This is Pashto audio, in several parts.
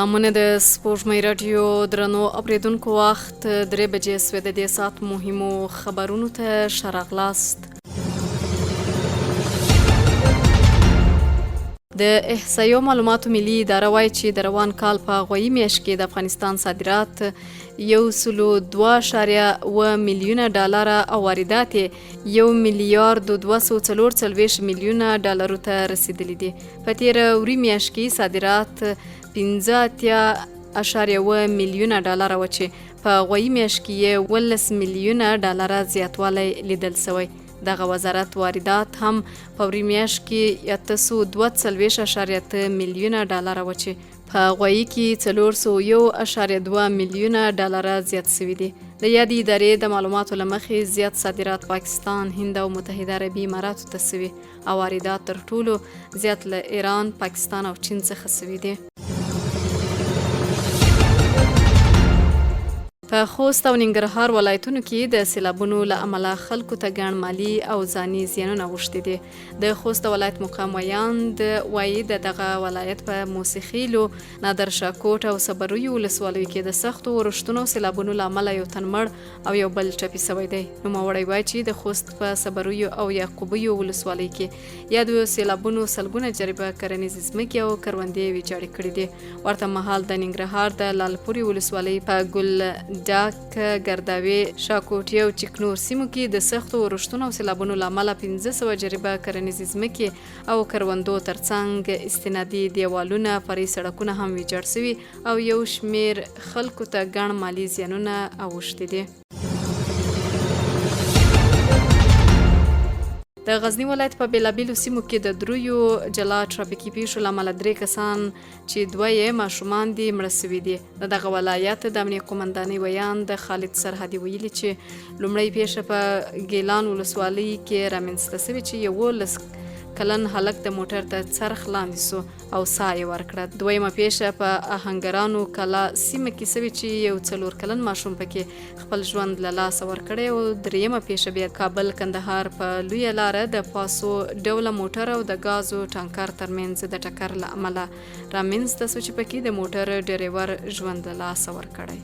سلامونه د سپوږمۍ راډیو درنو اوریدونکو، وخت 3 بجې سوې، د دې ساعت مهمو خبرونو ته ښه راغلاست. د احصایو معلوماتو ملي اداره وایي چې د روان کال په غویي میاشت کې د افغانستان صادرات 102.7 میلیونه ډالره او واردات یې یو میلیارد 244 میلیونه ډالرو ته رسېدلي دي. په تېره وري میاشت کې صادرات 85.7 میلیونه ډالره و چې په غویي میاشت کې یې 17 میلیونه ډالره زیاتوالی لیدل شوی. دغه وزارت واردات هم په وري میاشت کې 842.8 میلیونه ډالره و چې په غویي کې 401.2 میلیونه ډالره زیات شوي دي. د یادې ادارې د معلوماتو له مخې زیات صادرات پاکستان، هند او متحده عربي اماراتو ته شوي او واردات تر ټولو زیات له ایران، پاکستان او چین څخه شوي دي. په خوست او ننګرهار ولایتونو کې د سیلابونو له امله خلکو ته ګڼ مالي او ځاني زیانونه اوښتي دي. د خوست د ولایت مقام ویاند وایي، د دغه ولایت په موسیخیلو، نادرشاه کوټ او صبریو ولسوالیو کې د سختو ورښتونو او سیلابونو له امله یو تن مړ او یو بل ټپي شوی دی. نوموړی وایي چې د خوست په صبریو او یعقوبیو ولسوالۍ کې یادو سیلابونو سلګونه جریبه کرنیزې ځمکې او کروندې ویجاړې کړې دي. ورته مهال د ننګرهار د لالپورې ولسوالۍ په ګل ډاک، ګرداوې، شاکوټي او چکنور سیمو کې د سختو ورښتونو او سیلابونو له امله 500 جریبه کرنیزې ځمکې او کروندو ترڅنګ استنادي دیوالونه، فرعي سړکونه هم ویجاړ شوي او یو شمېر خلکو ته ګڼ مالي زیانونه اوښتي دي. د غزني ولایت په بېلابېلو سیمو کې د دریو جلا ټرافیکي پیښو له امله درې کسان چې دوه یې ماشومان دي مړه شوي دي. د دغه ولایت د امنیه قومندانۍ ویاند خالد سرحدي ویلي چې لومړۍ پیښه په ګیلان ولسوالۍ کې رامنځته شوې چې 11 کلن هلک د موټر تر څرخ لاندې شو او ساه یې ورکړه. دویمه پیښه په اهنګرانو کلا سیمه کې شوې چې یو 4 کلن ماشوم پکې خپل ژوند له لاسه ورکړی او دریمه پیښه بیا کابل کندهار په لویه لاره د پاسو ډوله موټر او د ګازو ټانکر ترمنځ د ټکر له امله رامنځته شو چې پکې د موټر ډریور ژوند له لاسه ورکړی.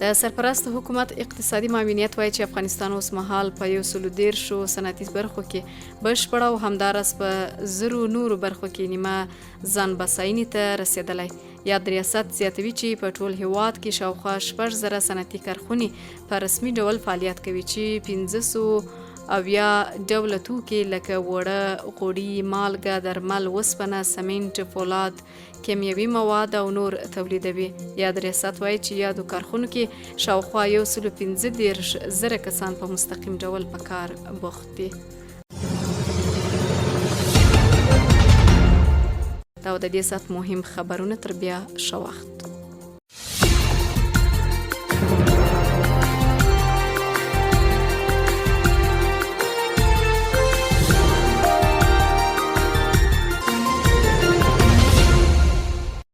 د سرپرست حکومت اقتصادي معاونیت وایي چې افغانستان اوس مهال په 130 صنعتي برخو کې بشپړ او همداراز په زرو نورو برخو کې نیمه ځان بساینې ته رسېدلی. یاد ریاست زیاتوي چې په ټول هیواد کې شاوخوا 6000 صنعتي کارخونې په رسمي ډول فعالیت کوي چې 570 ډوله توکي لکه اوړه، غوړي، مالګه، درمل، وسپنه، سمنټ، فولاد، کیمیاوي مواد او نور تولیدوي. یاد ریاست وایي چې یادو کارخونو کې شاوخوا 135,000 کسان په مستقیم ډول په کار بوخت دي. دا و د دې ساعت مهم خبرونه، تر بیا ښه وخت.